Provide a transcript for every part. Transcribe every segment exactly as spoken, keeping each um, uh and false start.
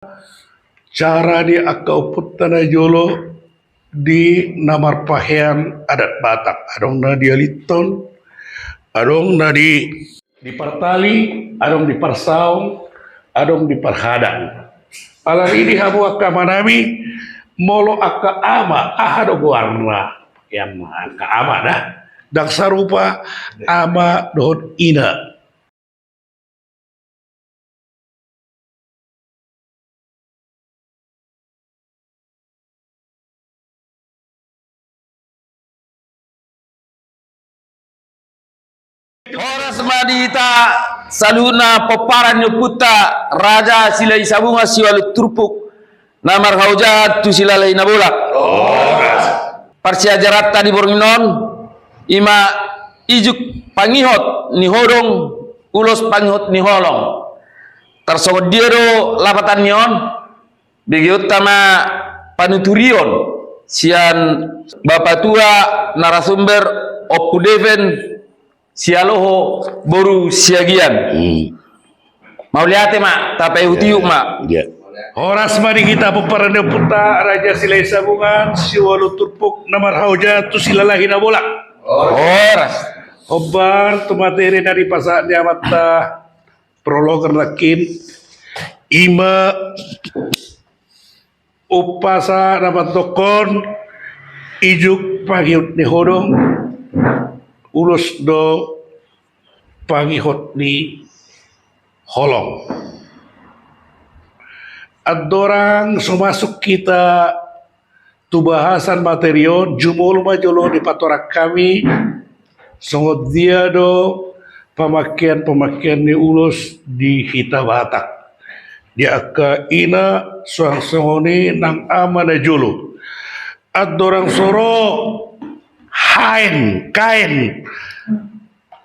Cara ni angka ompunta na jolo di na marpahean adat Batak, adong na dialithon, adong na di, dipartali, adong diparsaong, adong diparhadang. Alani i di hamu angka amanami, molo angka ama, aha do goarna? Pakeanna angka ama da. Ndang sarupa ama dohot ina. Horas ma di hita saluhutna pomparan ni ompunta Raja Silahi Sabungan siualu turpuk na marhaujaan tu Silalahi Nabolak. Horas. Parsiajaranta di borngin on, i ma ijuk pangihot ni hodong, ulos pangihot ni holong. Tarsongon dia do lapatan ni on, begeonta ma panuturion sian bapatua narasumber Ompu Deven Sialoho boru Siagian. Hmm. Mauliate ma, tapaihutihut ma. Iya. Horas ma di hita pomparan ni ompunta Raja Silahi Sabungan siualu turpuk na marhaujaan tu Silalahi Nabolak. Horas. Hombar tu materi na dipasahat ni amanta prologer nangkin, i ma umpasa na mandokkon ijuk pangihot ni hodong, ulos do pangihot ni holong. Andorang so masuk hita tu bahasan materi on, jumolo ma jolo dipatorang hami songon dia do pamakkean-pamakkean ni ulos di hita Batak, di angka ina suang songon i nang ama na jolo. Andorang so ro haen, kaen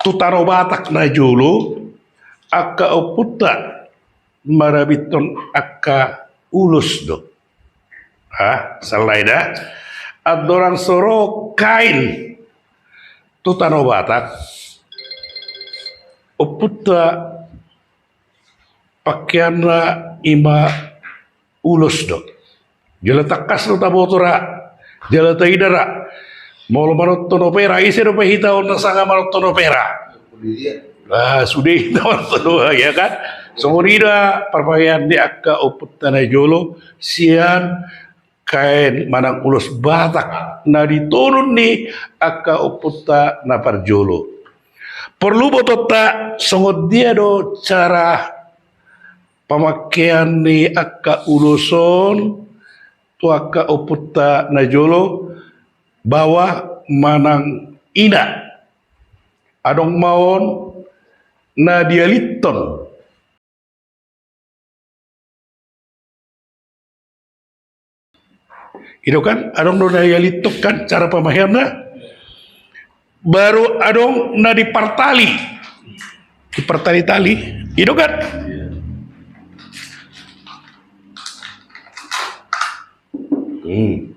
tu tano Batak na jolo, angka ompunta marabithon angka ulos do. Ha, sallai da. Andorang so ro kaen tu tano Batak, ompunta pakeanna i ma ulos do. Jala tangkas do taboto ra, jala taida ra. Molo manonton opera, ise dope hita on na sanga manonton opera? Ah, sude hita manonton opera, ya kan? Songon i da parpahean ni angka ompunta na jolo sian kaen manang ulos Batak na ditonun ni angka ompunta na parjolo. Porlu botonta songon dia do cara pamakkean ni angka ulos on tu angka ompunta na jolo, baoa manang ina. Adong ma on na dialithon. I do kan, adong do na dialithon kan cara pamaheanna. Baru adong na dipartali. Dipartali-tali. I do kan? Hmm.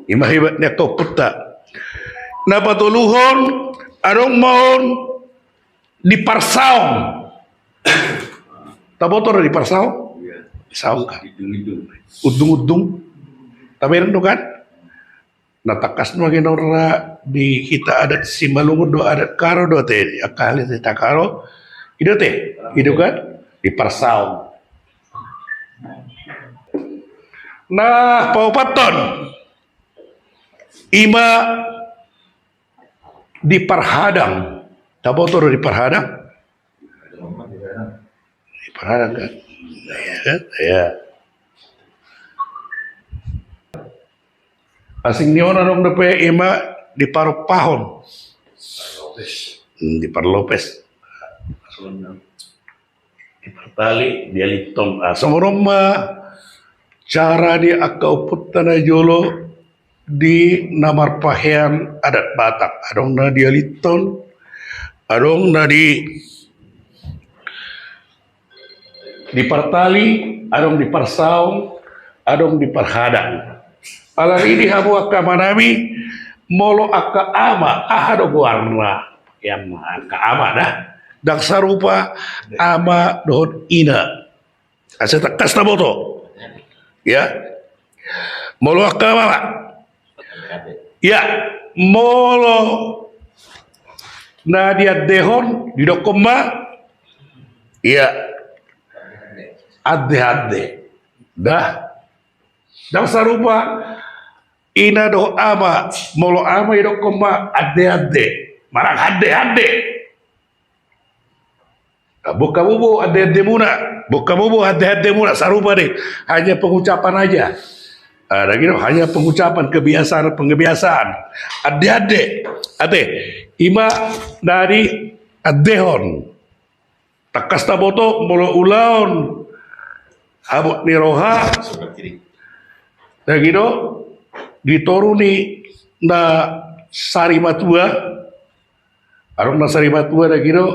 I ma hebat ni angka ompunta. Na patoluhon, adong ma on diparsaong. Taboto do diparsaong? Iya. Saong kan? Undung-undung. Undung-undung. Tabereng do kan? Na tangkas do ma ginarra di hita adat Simalungun do adat Karo do ate, angka hali hita Karo. I do ate, i do kan? Diparsaong. Na paopathon, i ma diparhadang. Taboto do diparhadang? Diparhadang kan? Ya kan? Ya. Asing ni on adong dope i ma diparompahon. Hmm, diparlopes. Dipartali, dialithon. Ah, songon on ma cara ni angka ompunta na jolo di na marpahean adat Batak. Adong na dialithon, adong na di, dipartali, adong diparsaong, adong diparhadang. Alani i di hamu angka amanami, molo angka ama, aha do goarna? Pakeanna angka ama da. Ndang sarupa ama dohot ina. Asa tangkas taboto. Ya. Molo angka mama. Ya, molo na diandehon, didokkon ma. Ya. Ande-ande. Dah. Ndang sarupa ina dohot ama, molo ama didokkon ma ande-ande. Manang hande-hande. Nah, boan hamu boha ande-andemuna, boan hamu boha hande-handemuna, sarupa do i. Hanya pengucapan aja. Ah, ndang i do, hanya pengucapan, kebiasaan, pengebiasaan. Ande-ande. Ate, ima na diandehon. Tangkas taboto molo ulaon habot ni roha. Ndang i do, di toru ni na sarimatua. Adong na sarimatua ndang i do,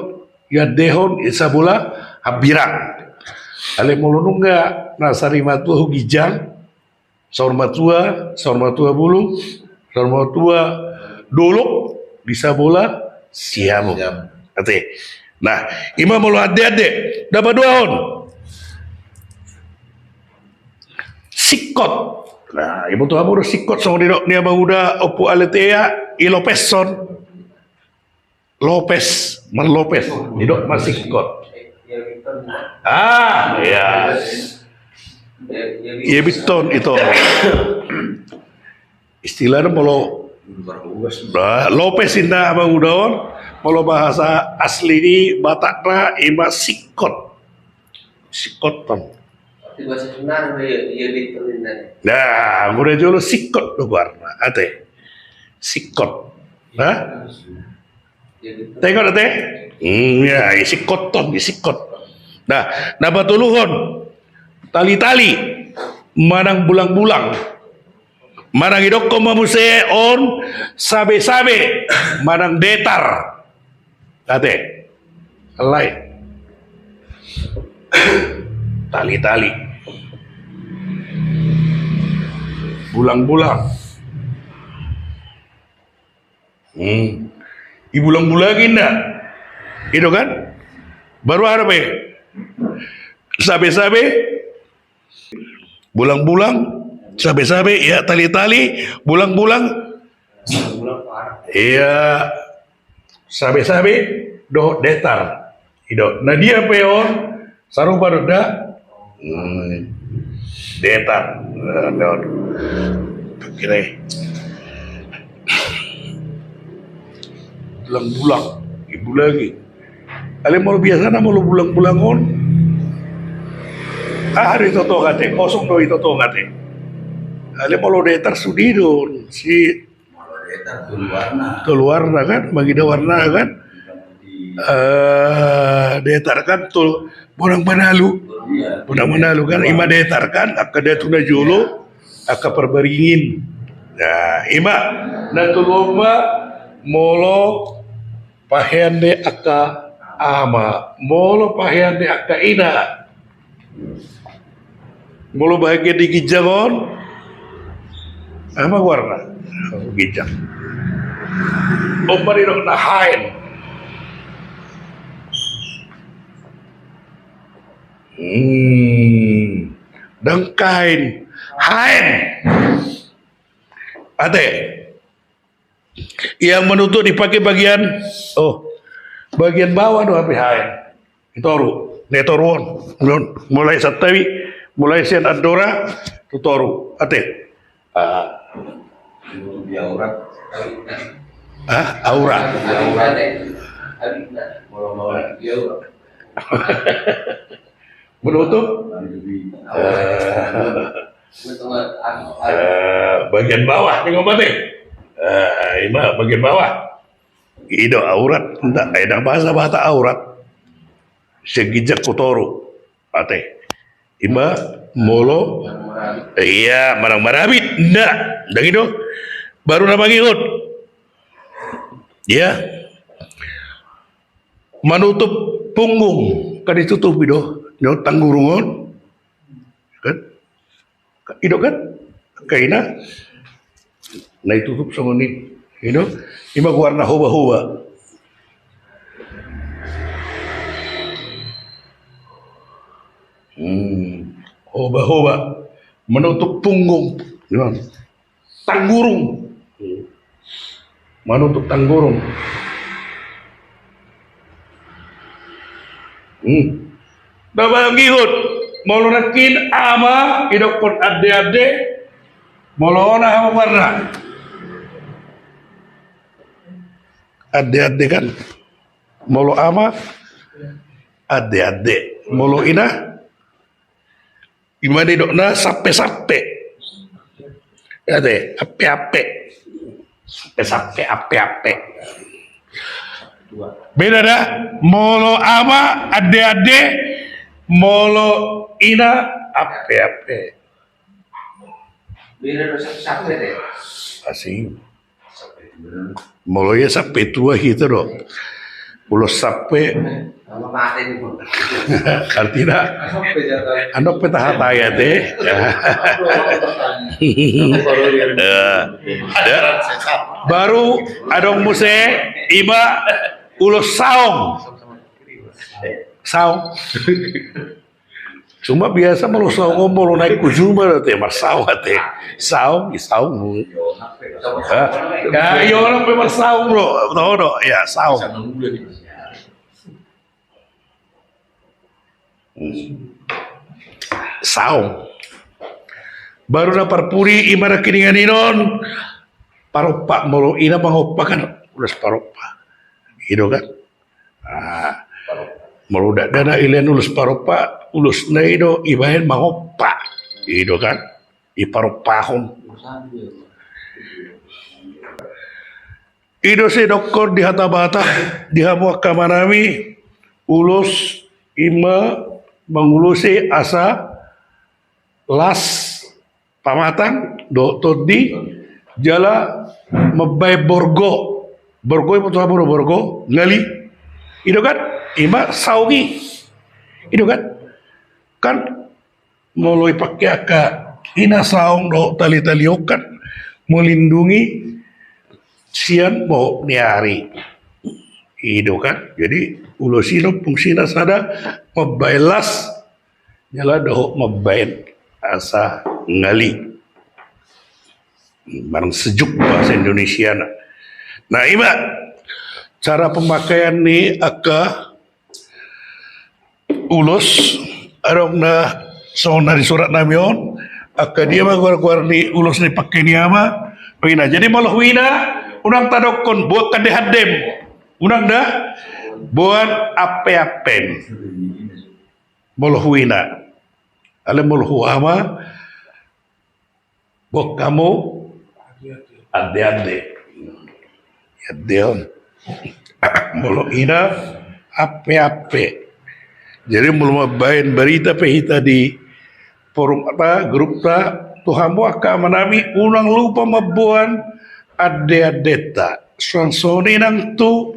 diandehon di sabola hambirang. Alai molo nunga na sarimatua hu ginjang, saur matua, saur matua bulung, saur matua dolok, di sabola siamun. Siamun. Ate. Nah, ima molo ande-ande. Na paduahon. Singkot. Nah, iboto hamu do singkot songon nidok ni amang uda Ompu Aletea, i lopes on. Lopes, marlopes, didok ma singkot. Ah, iya. Iya, betul itu. Istilahna molo, nah, lopes inna amang uda on, molo bahasa asli ni Batakna ima singkot. Singkot on. Tapi bahasa Sunda iya, iya, betul inna. Nah, mula jolo singkot do goarna, ate. Singkot. Hah? Tengok ate. Hmm, ya, i singkot on, i singkot. Nah, na patoluhon. Tali-tali. Manang bulang-bulang. Manang idokkon ma muse on sabe-sabe. Manang detar. Ate. Alai. Tali-tali. Bulang-bulang. Hmm. I bulang-bulang inna. I do kan? Baru aha dope? Sabe-sabe. Bulang-bulang, sabe-sabe, ya, tali-tali, bulang-bulang. Iya. Sabe-sabe dohot detar. I do. Na dia pe on, sarupa do da? Hmm. Detar. Nah, on. Kira. Bulang-bulang, dibulangi. Alai molo biasana molo bulang-bulang on, aha do i totong ate, kosong do i totong ate. Alai molo detar sude do on, si Tolu warna kan, mangida warna kan. Eh, detar kan, tolu, bonang manalu. Bonang manalu kan, ima detar kan, angka datu na jolo, angka parbaringin. Nah, ima, na tolu on ma, molo pahean ni angka ama, molo pahean ni angka ina. Molo bahagian di ginjang on, aha ma goarna? Oh, ginjang. On ma didok na haen. Hmm. Ndang kain. Haen. Ate. Yang menutup dipakai bagian, oh, bagian bawah do hape haen. Di toru, di toru on. Mulai santabi, mulai sian andora tu toru. Ate. Ah. Menutupi aurat. Ah, aurat. Aurat. Menutup? Eh, eh, bagian bawah ni ngomong ate. Eh, ima bagian bawah. I do aurat, nda, eh, nda bahasa bahasa aurat. Sian ginjang tu toru. Ate. Ima molo, iya, manang marabit, nda. Ndang i do. Baru na mangihut. Iya. Manutup punggung, kan ditutupi do, do tanggurung on. Kan? I do kan? Kaina. Na ditutup songon i. I do. Ima goarna hoba-hoba. Hmm. Hoba-hoba. Menutup punggung. Tanggurung. Menutup tanggurung. Hmm. Nah, mangihut, molo nangkin ama, idokkon ande-ande, molo ina, hamu warna. Ande-ande kan. Molo ama, ande-ande. Molo ina, ima didokna sampe-sampe. Ate, ape-ape. Sampe-sampe, ape-ape. Beda da, molo ama, ande-ande, molo ina, ape-ape. Beda do sampe-sampe de. Asing. Molo ia sampe tua hita do. Ulos sampe. Artina. Andok pe tahatai ate. Baru adong muse ima ulos saong. Saong. Cuma biasa molo saong on molo naeng tu juma do ate, marsaong ate. Saong, i saong. Ya, i orang pe marsaong do. Tahu do, ya, saong. Hmm. Saong. Baru na parpudi ima na kiningan inon. Parompa, molo ina mangompa kan, ulos parompa. I do kan. Ah, molo dakdanak ilean ulos parompa, ulosna i do ibaen mangompa. I do kan, i parompahon. I do sai dokkon di hata Batak, di hamu angka amanami, ulos ima mangulosi asa las pamatang dohot tondi jala mambaen borgo. Borgo i boto hamu do borgo, ngali. I do kan? Ima saong i. I do kan? Kan molo ipake angka ina saong dohot tali-tali on kan melindungi sian bohok ni ari. I do kan? Jadi ulos i do fungsina sada mambaen las jala dohot mambaen asa ngali. Manang sejuk bahasa Indonesiana. Nah, ima cara pemakaian ni angka ulos, adong na songon na di surat nami on, angka dia ma goar-goar ni ulos ni pake ni ama, ina. Jadi molo huina, unang tadokkon, boan ande-andem. Unang da, boan ape-apem. Molo huina. Alai molo huama, boan hamu ande-ande. Ande on. Molo ina, ape-ape. Jadi molo mambaen barita pe hita di forum ta, grup ta, tu hamu angka amanami, unang lupa mamboan ande-andenta. Suang songon i nang tu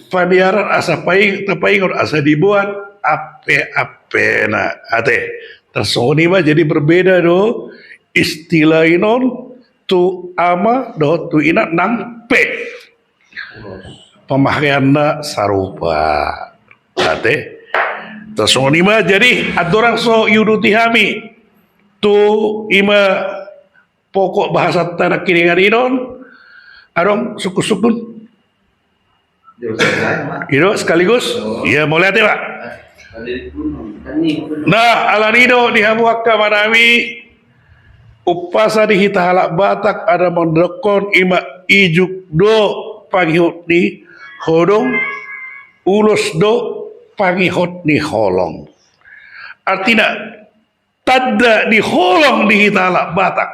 paniaran asa paing-, tapaingot asa diboan ape-apena. Ate, tarsongon i ma, jadi berbeda do istilah inon tu ama dohot tu ina nang pe pemakaianna sarupa. Ate, tarsongon i ma, jadi andorang so iuduti hami tu ima pokok bahasanta na kiningan inon, adong sungkun-sungkun. I do sekaligus. Ia, mauliate, Pak. Nah, alani do di hamu angka amanami, umpasa di hita halak Batak ada mandokkon ima ijuk do pangihut ni hodong, ulos do pangihut ni holong. Artina, tanda ni holong di hita halak Batak.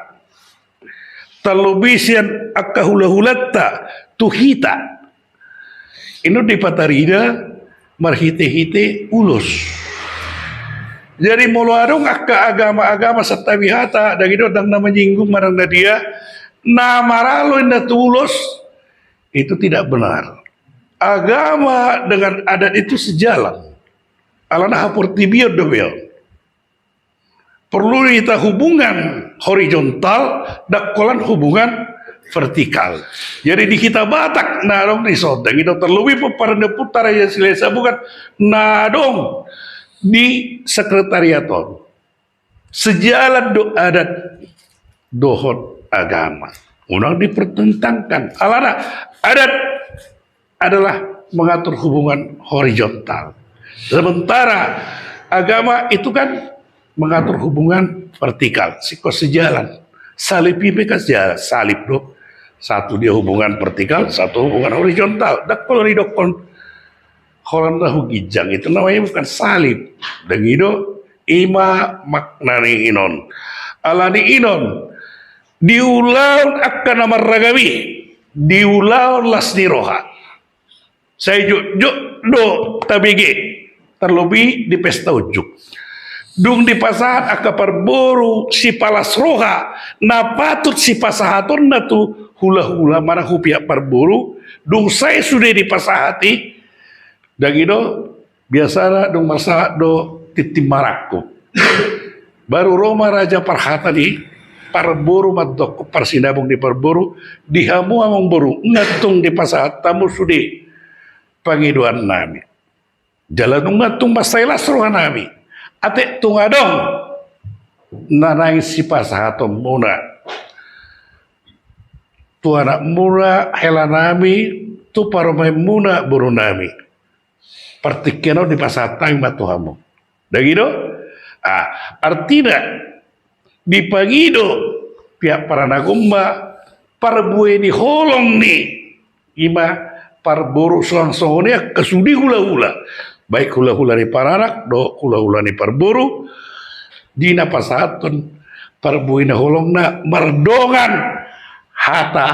Tarlobi sian angka hula-hulanta tu hita. I do dipatarida marhite-hite ulos. Jadi molo adong angka agama-agama santabi hata, dang i do dang na menyinggung manang na dia, na maralo inna tu ulos, itu tidak benar. Agama dengan adat itu sejalan. Alana haportibion do be on. Perlu hita hubungan horizontal, dang holan hubungan vertikal. Jadi di hita Batak na adong di son, dang i do tarlobi pomparan ni ompunta Raja Silahisabungan na adong di sekretariat on. Sejalan do adat dohot agama. Unang dipertentangkan. Alana adat adalah mengatur hubungan horizontal. Sementara agama itu kan mengatur hubungan vertikal, singkon sejalan. Salib i pe kan sejalan, salib do. Satu dia hubungan vertikal, satu hubungan horizontal. Ndang pola didokkon holan na hu ginjang, itu namanya bukan salib. Ndang i do, i ma makna ni inon. Alani inon, di ulaon angka na marragam i, di ulaon las ni roha. Sai jotjot do tabege, tarlobi di pesta unjuk. Dung dipasahat angka parboru sipalas roha, na patut sipasahatonna tu hulahula manang hu pihak parboru, dung sae sude dipasahat i, ndang i do, biasana dung marsahat do tintin marangkup. Baru ro ma raja parhata ni parboru mandokkon, parsinabung ni parboru, di hamu amangboru, nga tung dipasahat hamu sude pangidoannami. Jala nunga tung mansai las rohanami. Ate tung adong na naeng sipasahatonmuna tu anakmuna helanami, tu parumaenmuna borunami. Partingkian on dipasahat hami ma tu hamu. Ndang i do? Ah, artina dipangido pihak paranak on ma parbue ni holong ni, i ma parboru, suang songon i angka sude hulahula, baik hulahula ni paranak dohot hulahula ni parboru, di na pasahathon parbue ni holongna mardongan hata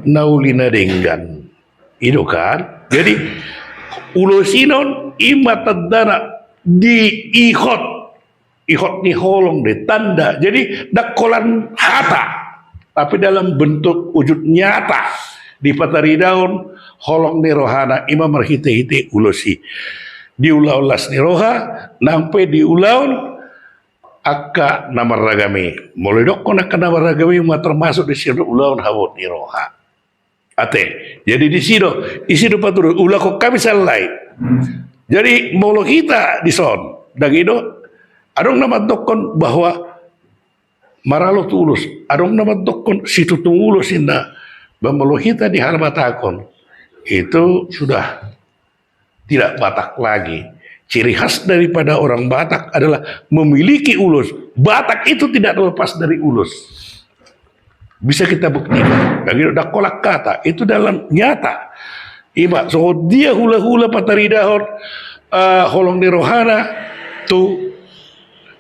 na uli na denggan. I do kan? Jadi ulos i non i ma tandana di ihot ihot ni holong do i, tanda. Jadi ndang holan hata, tapi dalam bentuk wujud nyata dipataridahon holong ni rohana, i ma marhitehite ulos i. Di ulaon las ni roha, nang pe di ulaon angka na marragam i. Molo didokkon angka na marragam i, ma termasuk di sian ulaon habot ni roha. Ate, jadi disi do, disi do patuduhon, ulahon hami sallai. Jadi molo hita dison, ndang i do, adong na mandokkon bahwa maralo tu ulos, adong na mandokkon situtu ulos inna. Ba molo hita di halabatahon, itu sudah tidak Batak lagi. Ciri khas daripada orang Batak adalah memiliki ulos. Batak itu tidak terlepas dari ulos. Bisa kita buktikan. Ndang i do, ndang holan hata, itu dalam nyata. I ma songon dia hulahula pataridahon, eh, holong ni rohana tu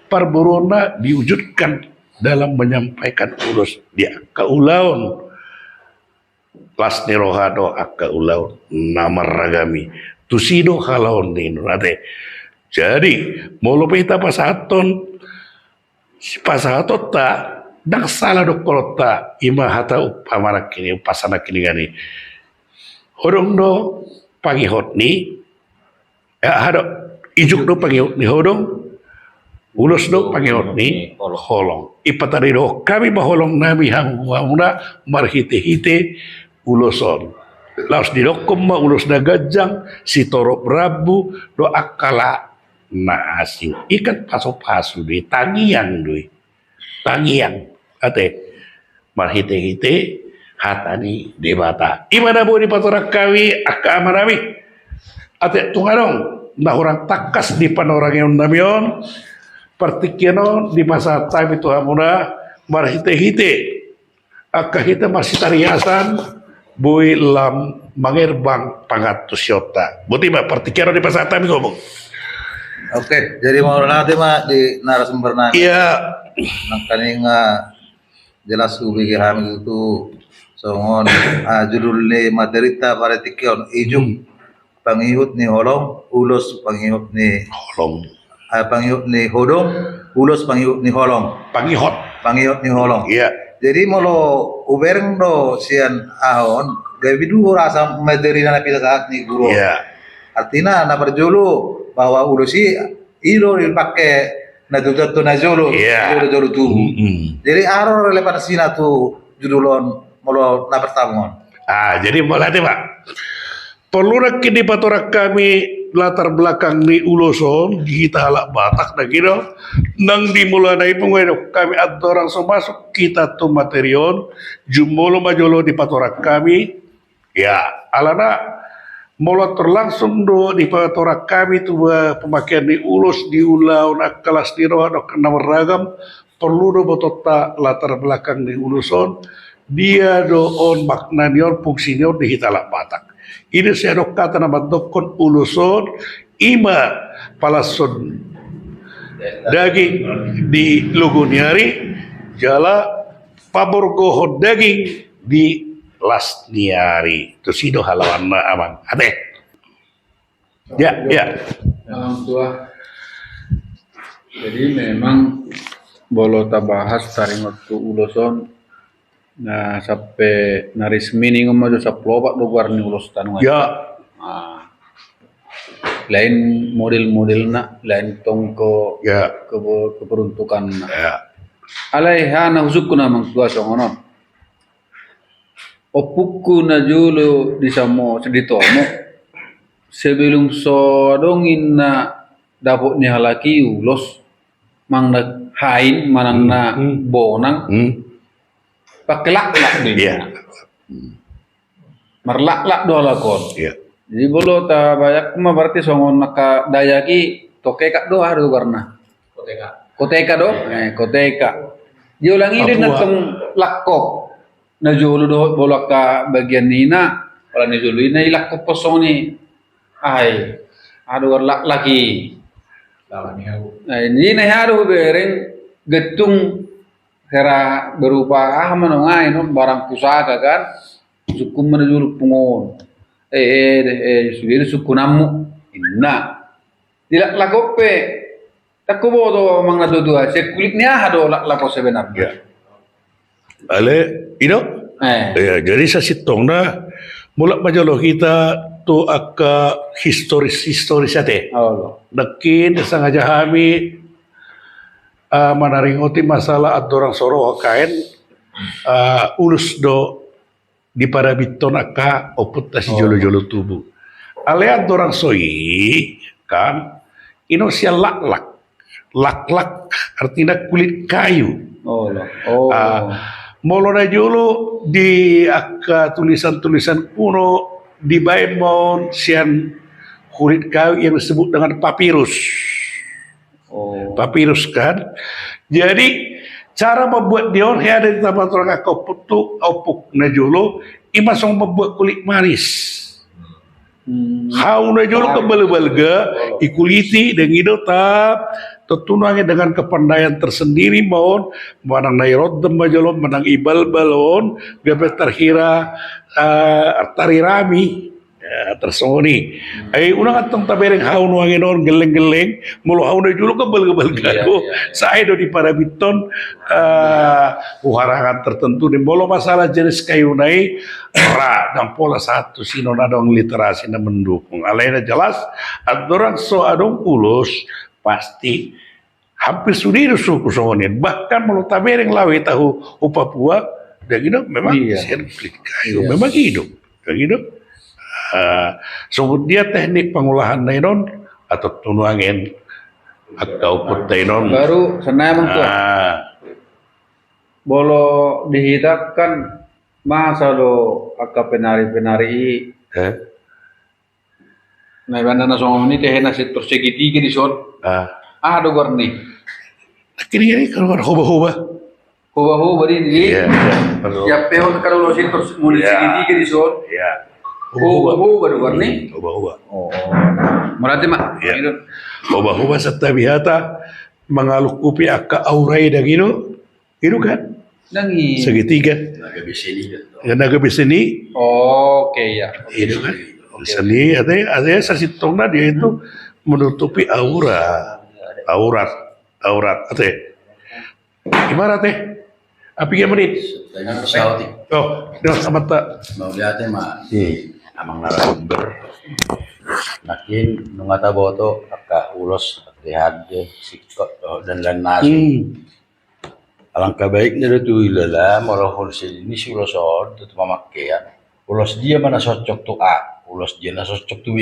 parboruonna diwujudkan dalam menyampaikan ulos di angka ulaon las ni roha dohot angka ulaon na marragam i. Tusi do halaon ni inon, ate. Jadi molo pe hita pasahathon, pasahatonta, ndang sala dohononta, i ma hata umpama nangkin i, umpasa nangkiningan i. Hodong do pangihot ni, eh, aha do, ijuk do pangihot ni hodong, ulos do pangihot ni holong. Ipataridohon hami ma holongnami hamu, hamuna marhitehite ulos on. Laos didokkon ma ulos na ganjang, sitorop rambu dohot angka na asing. I kan pasupasu do i, tangiang do i. Tangiang, ate, marhitehite hata ni Debata. I ma na boi dipatorang hami, angka amanami. Ate, tung adong na hurang tangkas di panorangionnami on, partingkian on dipasahat hami tu hamuna marhitehite angka hita masitariasan, boi lam mangerbang pangantusionta. Boti ma, partingkian on dipasahat hami, Gomong. Oke, jadi mauliate ma di narasumber nami. Iya. Nangkaning, ah, jelas hubege hami tutu songon, ah, judul ni materita pada tingki on, ijuk pangihut ni holong, ulos pangihut ni holong. Ah, pangihut ni hodong, ulos pangihut ni holong. Pangihot. Pangihut ni holong. Iya. Jadi molo hubereng do sian aha on, gabe duhur asa materi na pinasahat ni guru on. Iya. Artina na parjolo bahwa ulos i, i do dipake na tutu tu na jolo, iya, jolo, jolo tubu. Mm-mm. Jadi aha do relevansina tu judul on molo na pertama on? Ah, jadi mauliate ma. Porlu nangkin dipatorang hami latar belakang ni ulos on di hita halak Batak na gino. Nang di mulana i pungu, didok hami andorang so masuk hita tu materi on, jumolo ma jolo dipatorang hami. Ya, alana molo tor langsung do dipatorang hami tu, eh, pemakaian ni ulos di ulaon angka las ni roha dohot na marragam, porlu do botoonta latar belakang ni ulos on, dia do on makna ni on, fungsi ni on di hita halak Batak. I do sian hata na mandokkon ulos on, i ma palashon daging di logo ni ari, jala paborgohon daging di las ni ari. Tusi do halawanna, Amang. Ate. Ya, ya. Amang Tua. Jadi memang molo tabahas taringot tu ulos on, na sampe na resmi ninna ma jo sampulu opat do goar ni ulos tano. Ya. Nah, lain model-modelna, lain tong ke, ya, ke, keperuntukanna. Ya. Alai aha na husungkun, Amang Tua, songon on. Ompungku na jolo di Samo, di Tomo, sebelum so adong inna dapot ni halak i ulos, manang na hain, manang na, hmm, hmm, bonang, hmm, pake laklak do inna. Iya. Marlaklak do halak on. Iya. Jadi molo tabayangkon ma berarti songon angka Dayak i, tokekak do, aha do goarna? Koteka. Koteka do? Iya. Eh, koteka. Di holan i do inna tong laklak. Na jolo dohot molo angka bagian ni ina, holan na jolo i na ilaklak songon i. Ai, aha do goar laklak i. Laklak ni hau. Ai, i na aha do hubereng gantung hera berupa aha ma nunga i, no, barang pusaka kan. Sungkun ma na jolo pungu on. Eh, eh, eh, sude do sungkunanmu. Inna. Dilaklak on pe. Ndang huboto, Amang na tuatua, sian kulit ni aha do laklak on sebenarna? Ya. Ale, i do? Eh. Ya, jadi sasintongna, mulak ma jolo hita tu angka historis-historis ate. Oh. Nangkin, sengaja hami, ah, manaringoti masalah andorang so ro H K N, ah, ulos do diparabithon angka ompunta sijolojolo tubu. Alai andorang so i, kan, i do sian laklak. Laklak artina kulit kayu. Oh, lah. Oh. Ah, molo na jolo di angka tulisan-tulisan kuno dibaen ma on sian kulit kayu yang disebut dengan papirus. Oh. Papirus, kan? Jadi, cara membuat dia on, hea do tapatorang angka ompung tu, ompung na jolo, i ma songon membuat kulit manis. Hmm. Hau na jolo kan balga-balga, ikuliti, dang i do tap, tontu nuaeng dengan kepandaian tersendiri ma on, manang na irondam ma jolo, manang ibalbal on, gabe tarhira, eh, tarirami. Ya, tarsongon i. Ai, unang antong tabereng hau nuaeng on gelleng-gelleng, molo hau na jolo kan balga-balga do. Iya, iya, iya. Sae do diparabithon, eh, huharangan tertentu ni. Molo masalah jenis kayuna i, ra, dang pola sahat tusi on, adong literasi na mendukung. Alai na jelas, andorang so adong ulos, pasti hampir sude do suku songon i. Bahkan molo tabereng laho hita hu, hu Papua, dang i do memang sian kulit kayu, memang i do. Dang i do. Ah, songon dia teknik pengolahanna i on, atau tu nuaeng angka ompunta i on. Baru sonai, Amang, tu. Ah. Molo di hita kan masa do angka penari-penari i. Eh? Na ibana na songon i tehe na sintor segitiga dison. Ah. Aha do goarna i? Akhirna i kan hoba-hoba. Hoba-hoba di, di. Iya, iya. Betul. Ia pe on kan ulos sintor mulai segitiga dison. Iya. Hoba-hoba do goarna i. Hoba-hoba. Oh. Berarti ma. Iya. Hoba-hoba santabi hata mangalungkupi angka aura i, dang i do. I do kan? Dang i. Segitiga. Naga besen i kan. Ya, naga besen i. Oke, ya. I do kan? Oke. Besen i, ate, ate sasintongna dia itu menutupi aura. Aurat. Aurat, ate. Ibarat, ate. Api dia menit. Oh, dia sama ta. Mauliate ma. Hmm. Amang narasumber. Nangkin nunga taboto angka ulos, angka hande, singkot, dan lain-lain. Hmm. Alangka baikna do tu hulala molo huoloi sian i ulos on tu, tu pamangkean. Ulos dia ma na cocok tu A, ulos dia na cocok tu B.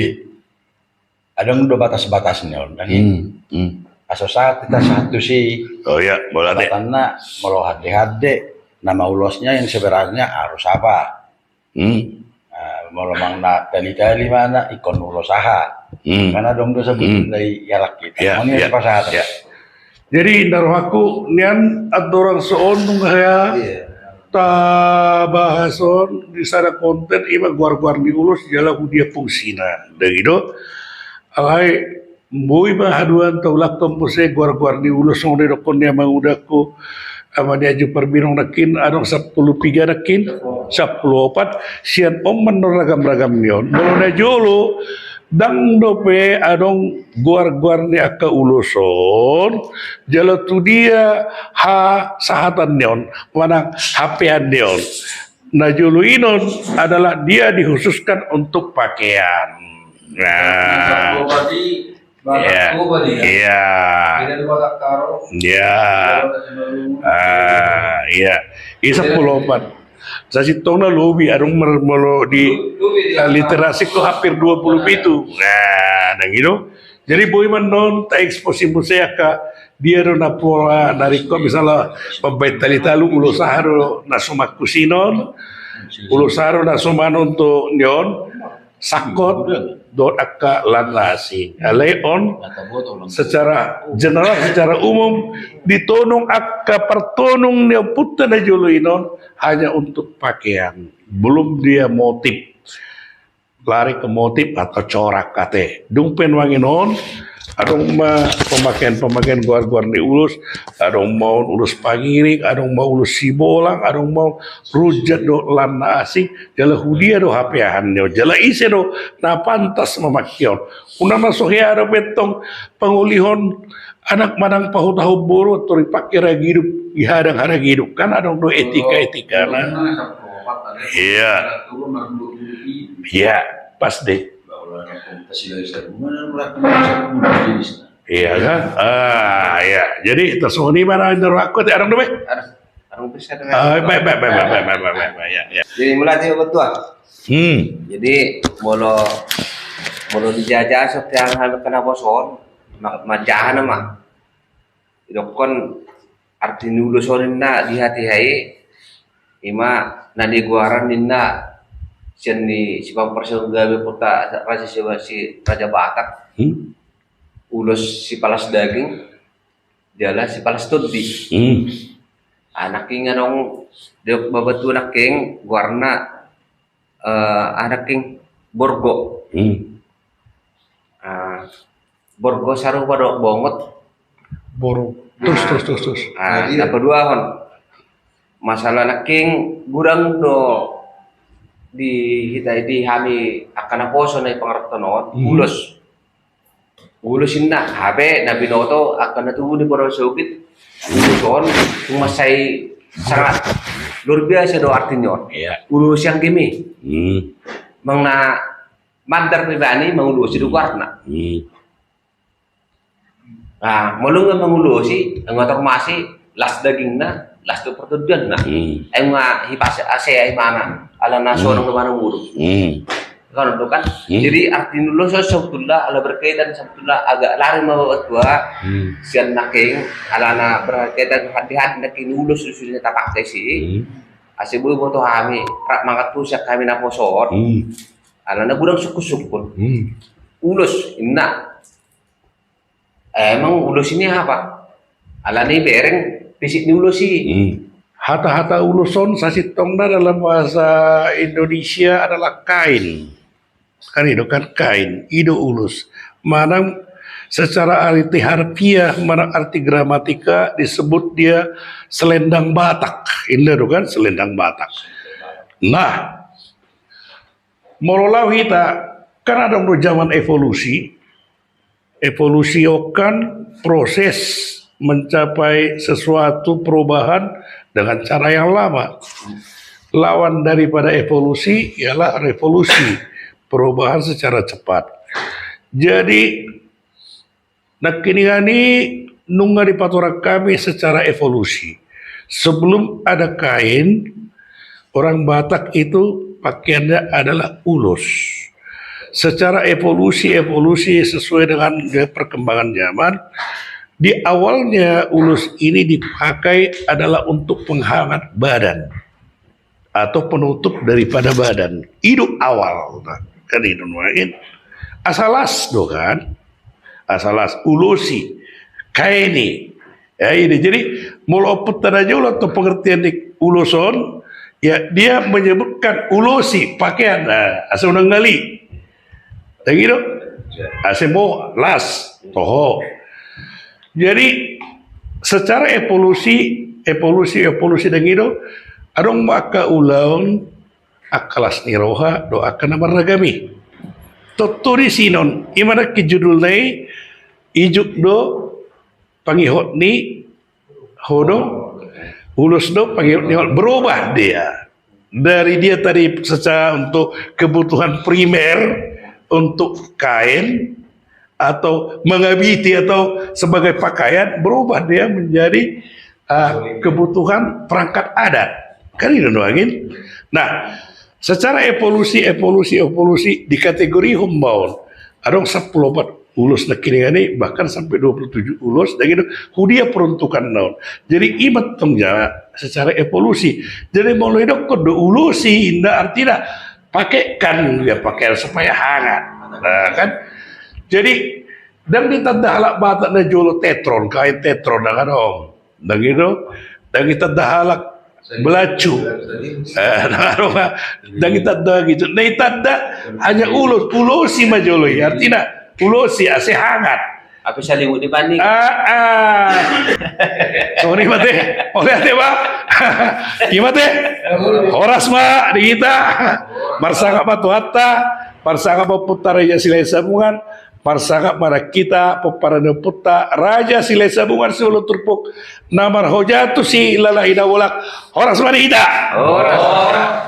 Adong do batas-batasna on kan. Hmm, hmm. Aso sahat hita sahat tusi. Oh iya, boleh deh. Batanna molo hande-hande, nama ulosnya yang sebenarnya harus apa? Hmm. Nah, molo manang na tali-tali ma na ingkon ulos aha. Hmm. Karena adong do sebut hmm. Dari ialak kita. Ya, moni ya. Pasahat. Ya. Jadi, inda rohangku, nian andorang so on nunga hea iya. Tabahas on di sada konten ima goar-goar ni ulos jala hudia fungsina. Dagi do. Alai boi ma haduan taulakhon muse goar-goar ni ulos songon didokhon ni amangudangku. Ama ni Aju Parbinong nangkin adong sampulu piga nangkin, sampulu opat, sian on ma annon ragam-ragam ni on. Molo na jolo, ndang dope adong goar-goar ni angka ulos on, jala tu dia hasahatan ni on, manang hapean ni on. Na jolo i non adalah dia dikhususkan untuk pakean. Nah. Iya. Iya. Ah, iya. I sampulu opat. Sasintongna lobi, adong molo di literasi ko hampir dua puluh pitu. Nah, dang i do. Jadi boi ma annon taekspos i muse angka dia do na pola na ringkot misalna pambaen tali talu ulos aha do na so mangkusinon, ulos aha do na so manonto ni on. Sangkot dohot angka lan na asing. Alai on secara general, secara umum ditonung angka partonung ni ompunta na jolo i non hanya untuk pakean, belum dia motif. Lari ke motif atau corak ate. Dung pe nuaeng on adong ma pamakean-pamakean goar-goar ni ulos, adong ma on ulos pangiring, adong ma ulos sibolang, adong ma on rujak dohot lan na asing, jala hudia do hapeahan ni on, jala ise do na pantas mamake on. Unang na so hea dope tong pangolihon anak manang pahutahon boru atau dipake haragidup, dihadang haragidup, kan adong do etika-etikana. Iya. Iya, pas deh. Iya kan? Ah, iya. Jadi, tarsongon i ma na inda rohangku, adong dope? Adong, adong bisa dengan. Ah, baik, baik, baik. Ya, ya. Jadi, mulai aja, Ketua. Hmm. Jadi, molo, molo dijajah so tiang hami angka naposo on, ma-, manjaha nama. Didokkon arti ni ulos on ninna di hatiha i, ima na nigoaran ninna sian ni si pamparsigabe kota raja si, si Raja Batak. Hmm. Ulos sipalas daging, jala sipalas tondi. Hmm. Anak i nga dong, didok babatua nangkin goarna, eh, anak i borgo. Hmm. Ah, borgo sarupa do bongot. Borgo. Terus, terus, terus, terus. Ah, na paduahon. Masalah nangkin godang do di hita, di hami angka naposo na di pangarantoan on, hmm, ulos. Ulos ninna, hape na binoto angka na tubu di Purwosogit, ulos on, tung mansai sangat luar biasa do arti ni on. Iya. Ulos yang gemi. Hmm. Manang na mandar pe ibana i mangulosi do goarna. Hmm. Nah, molo nga mangulosi, nga tormasi, las dagingna, las do partondionna. Hmm. Ai nga hipas ase ai mana, ala na sonang do mana muru. Hmm. Kan do kan? Hmm. Jadi arti ni ulos so sebetulna, ala berkaitan sebetulna agak lari ma babatua, hmm, sian nangkin, ala na berkaitan hati-hati nangkin ulos sudah tapake si. Hmm. Ase boi boto hami, rap mangantusi hami naposo on. Hmm. Ala na godang sungkun-sungkun. Hmm. Ulos, ninna. Emang ulos ini apa? Ala na i bereng fisik ni ulos i. Hmm. Hata-hata ulos on sasintongna dalam bahasa Indonesia adalah kain. Kan i do kan kain, i do ulos. Manang secara arti harfiah, manang arti gramatika disebut dia selendang Batak. Inda do kan selendang Batak. Nah, molo laho hita, kan adong do zaman evolusi. Evolusi on kan proses mencapai sesuatu perubahan dengan cara yang lama. Lawan daripada evolusi ialah revolusi, perubahan secara cepat. Jadi, nangkiningan i nunga dipatorang hami secara evolusi. Sebelum ada kain, orang Batak itu pakaiannya adalah ulos. Secara evolusi, evolusi sesuai dengan, ya, perkembangan zaman, di awalnya ulos ini dipakai adalah untuk penghangat badan atau penutup daripada badan. I do awal, nah, kan i do nuaeng. Asa las do kan, asa las, ulosi, kaeni. Ya, ini. Jadi, molo ompunta na jolo tu pengertian ni ulos on, ya, dia menyebutkan ulosi, pakaian, nah, asa unang ngali. Dang i do? Asa mo las, toho. Jadi, secara evolusi, evolusi, evolusi dang i do, adong ma angka ulaon, angka las ni roha, do angka na marragam i. Tontu di sinon, i ma nangkin judulna i, ijuk do pangihot ni ho do, ulos do pangihot ni ho, berubah dia. Dari dia tadi secara untuk kebutuhan primer, untuk kain, atau mengabiti, atau sebagai pakaian, berubah dia menjadi, ah, kebutuhan perangkat adat. Kan i do nuaeng. Nah, secara evolusi, evolusi, evolusi, dikategorihon ma on. Adong sampulu opat ulos nangkiningan i, bahkan sampai dua puluh tujuh ulos, dang i do, hu dia peruntukanna on. Jadi, i ma tong jala secara evolusi. Jadi, molo didokkon do ulosi, inda artina pakaikan, ya, pakaian supaya hangat. Nah, kan? Jadi, dang ditanda halak Batak na jolo tetron, kain tetron, dang adong. Dang i do, dang ditanda halak Belacu. Eh, dang adong, dang ditanda gitu. Na ditanda hanya ulos, ulosi ma jolo i. Artina, ulosi, asa hangat. Apa salimut di panik? Ah, ah. Songon i ma ate, mauliate ma. I ma ate. Horas ma di hita. Marsangap ma Tuhanta, marsangap ma Ompunta Raja Silahisabungan, marsangap ma nang hita pomparan ni Ompunta Raja Silahisabungan sibolon turpuk, na marhojat tu Silalahi Dabolak. Horas ma di hita. Horas.